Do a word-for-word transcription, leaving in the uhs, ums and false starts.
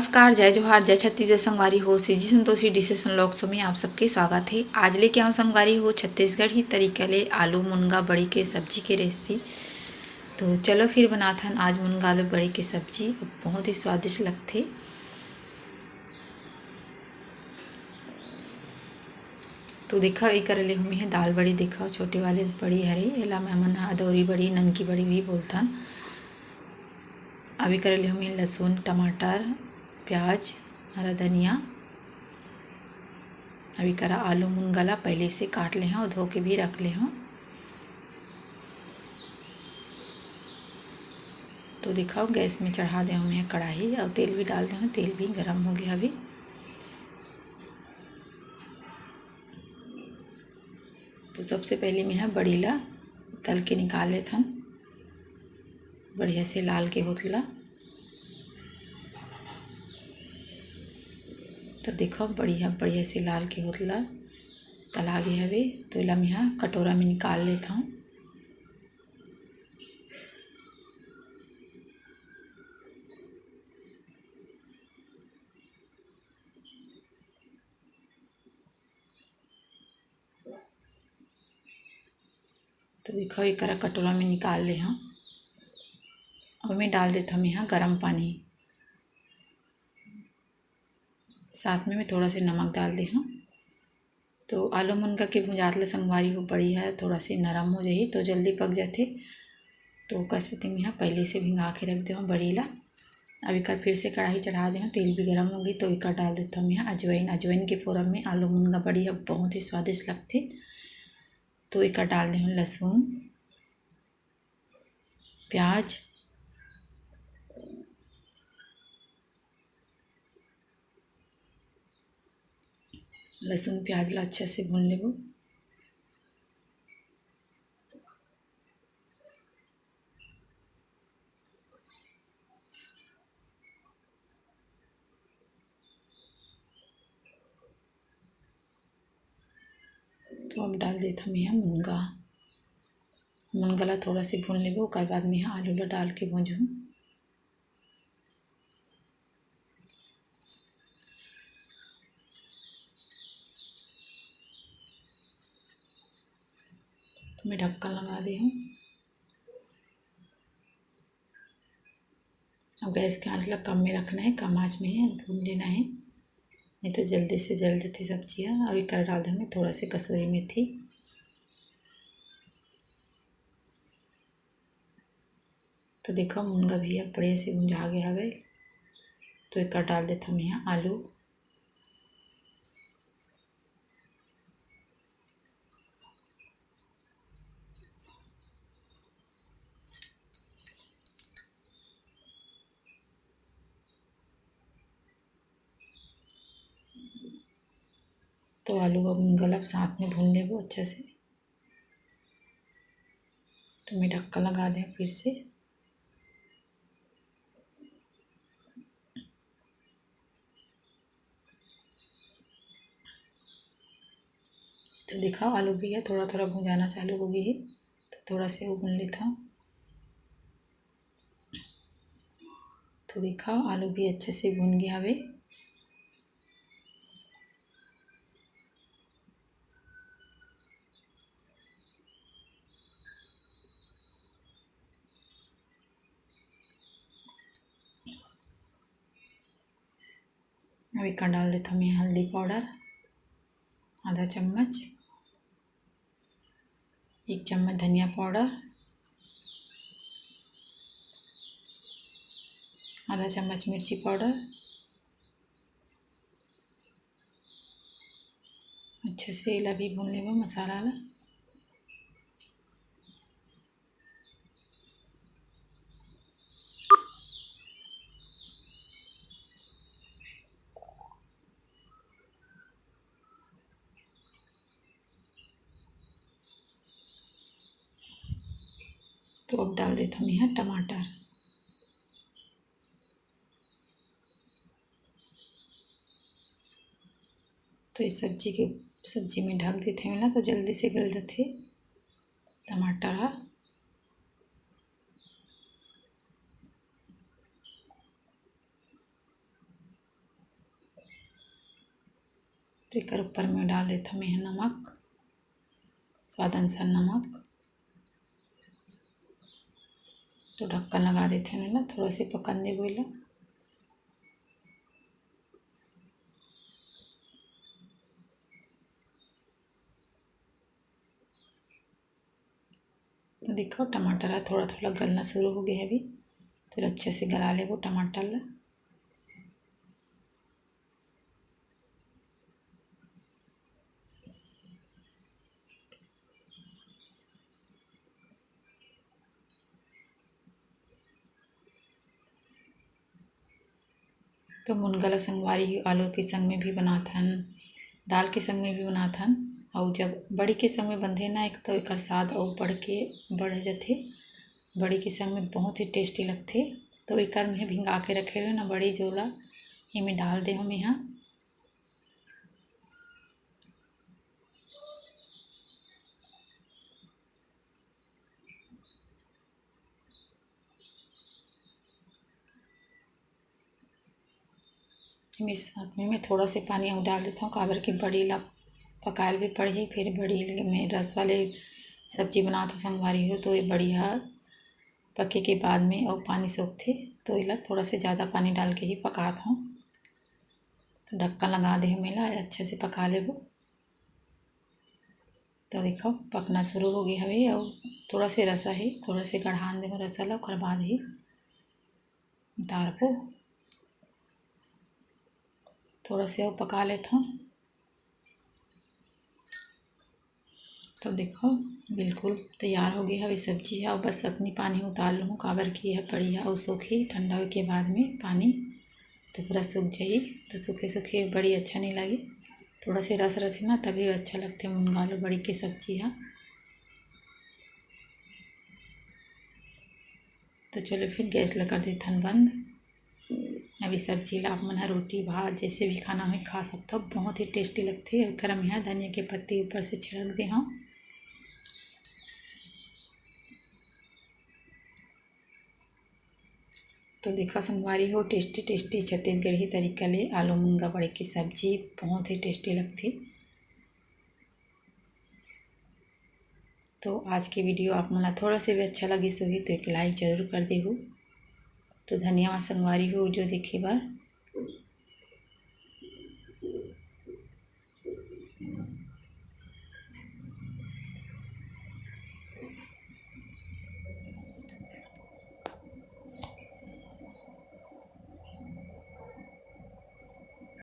नमस्कार, जय जोहार, जय छत्तीसगढ़ संगवारी हो। CG Santoshi dishes and vlogs में आप सबके स्वागत हे। आज लेके आऊँ संगवारी हो छत्तीसगढ़ी तरीका ले आलू मुनगा बड़ी के सब्जी के रेसिपी। तो चलो फिर बनाथन आज मुनगा आलू बड़ी के सब्जी। बहुत ही स्वादिष्ट लगथे। तो देखा, एकर ले हमें दाल बड़ी देखा, छोटे वाले बड़ी हरे, एला मैं मन ह अदौरी बड़ी, ननकी बड़ी भी बोलथन। अब एकर ले हमें लहसुन, टमाटर, प्याज, हरा धनिया, अब एकर आलू मुनगा ला पहले से काट ले हूँ, धो के भी रख ले हूँ। तो दिखाओ, गैस में चढ़ा दे हूँ मैं कढ़ाई और तेल भी डाल दे हूँ। तेल भी गरम हो गया अभी। तो सबसे पहले मैं ह बड़ी ला तल के निकाल लेथन, बढ़िया से लाल के होत ला। तो देखो, बढ़िया, बढ़िया से लाल के होत ला तला गे हवे। तो एला मैं ह कटोरा में निकाल लेथन। तो देखो, एकरा कटोरा में निकाल ले हूँ। अब मैं डाल देता हूँ यहाँ गरम पानी, साथ में मैं थोड़ा सा नमक डाल दे हूँ। तो आलू मुनगा के भुंजात ले संगवारी हो, बड़ी है थोड़ा सी नरम हो जाही तो जल्दी पक जाथे। तो ओकर सेती मैं ह पहले से भिंगा के रख दे हूँ बड़ी ला। अब एकर फिर से कढ़ाई चढ़ा दे हूँ, तेल भी गरम होगी तो एकर डाल देता हूँ मैं ह अजवाइन। अजवाइन के फोरन में आलू मुनगा बड़ी ह बहुत ही स्वादिष्ट लगथे। तो एकर डाल दे हूँ लहसुन, प्याज, लहसुन प्याज ला अच्छा से भून लेबो। तो अब डाल देत हूँ मैं ह मुनगा। मुनगा ला थोड़ा से भून लेबो, ओकर बाद मैं ह आलू ला डाल के भूंजहूँ। तो मैं ढक्कन लगा दे हूँ। अब गैस के आंच ला कम में रखना है, कम आंच में ही भून लेना है, नहीं तो जल्दी से जल जाती सब्जी है। अब एकर डाल दे हूँ मैं थोड़ा से कसूरी मेथी। तो देखो, मुनगा भी अब बढ़िया से भुंजा गया हवे। तो एकर डाल देत हूँ मैं ह आलू। तो आलू अब मुनगा ला साथ में भून लेबो अच्छा से। तो मैं ढक्कन लगा दे फिर से। तो दिखाओ, आलू भी है, थोड़ा थोड़ा भुंजाना चालू हो गई है, तो थोड़ा से वो भून लेता हूँ। तो दिखाओ, आलू भी अच्छे से भून गया हवे। अब एकर डाल देत हूँ मैं हल्दी पाउडर आधा चम्मच, एक चम्मच धनिया पाउडर, आधा चम्मच मिर्ची पाउडर। अच्छे से एला भी भून लेबो मसाला ला। तो अब डाल देत हूँ मैं ह टमाटर। तो ये सब्जी के, सब्जी में ढक देते हैं ना, तो जल्दी से गल जाते टमाटर ह। तो एकर ऊपर में डाल देथन मैं ह नमक, स्वाद अनुसार नमक। तो ढक्कन लगा देथन एला, थोड़ा से पकन देबो एला। तो देखो, टमाटर ह थोड़ा-थोड़ा गलना शुरू हो गे हे अभी। तो अच्छे से गला लेबो टमाटर ला। तो मुनगा ला संगवारी आलू के संग में भी बनाथन, दाल के संग में भी बनाथन, अउ जब बड़ी के संग में बनथे ना एक, तो एकर स्वाद अउ बढ़ के बढ़ जथे। बड़ी के संग में बहुत ही tasty लगथे। तो एकर में भिंगा के रखे रहे ना बड़ी, जोला एमे डाल दे हूँ मैं हा। एमे साथ में मैं थोड़ा से पानी अउ डाल देथव, काबर कि बड़ी ला पकायल भी पड़ही। फिर बड़ी में रस वाले सब्जी बनात हो संगवारी हो, तो ये बड़ी ह पके के बाद में अउ पानी सोखथे, तो एला थोड़ा से ज़्यादा पानी डाल के ही पकात हव। तो ढक्कन लगा दे हव, एला अच्छे से पका लेबो। तो देखो, पकना शुरू हो गे हवे अउ थोड़ा से रसा हे, थोड़ा से गढ़ान देबो रसा ला, ओकर बाद ही उतारबो। थोड़ा से अउ पका लेथव। तो देखो, बिल्कुल तैयार हो गे हवे सब्जी ह। बस अतनी पानी उतार लूँ, काबर कि यह बड़ी ह अउ सूखी, ठंडा होए के बाद में पानी तो पूरा सूख जाही। तो सूखे सूखे बड़ी अच्छा नहीं लगे, थोड़ा से रस रथे ना, तभी अच्छा लगथे मुनगा आलू बड़ी के सब्जी ह। तो चलो फिर गैस ला कर देथन बंद। अभी सब्जी ला आप मन ह रोटी भात जैसे भी खाना होय खा सकथव, बहुत ही tasty लगथे। अउ गरम यहाँ धनिया के पत्ती ऊपर से छिड़क दे हव। तो देखा संगवारी हो, tasty tasty छत्तीसगढ़ी तरीका ले आलू मुनगा बड़े की सब्जी बहुत ही tasty लगथे। तो आज के video आप मन ला थोड़ा से भी अच्छा लगिस होही तो एक like जरूर कर देहू। तो धन्यवाद संगवारी हो video देखे बर।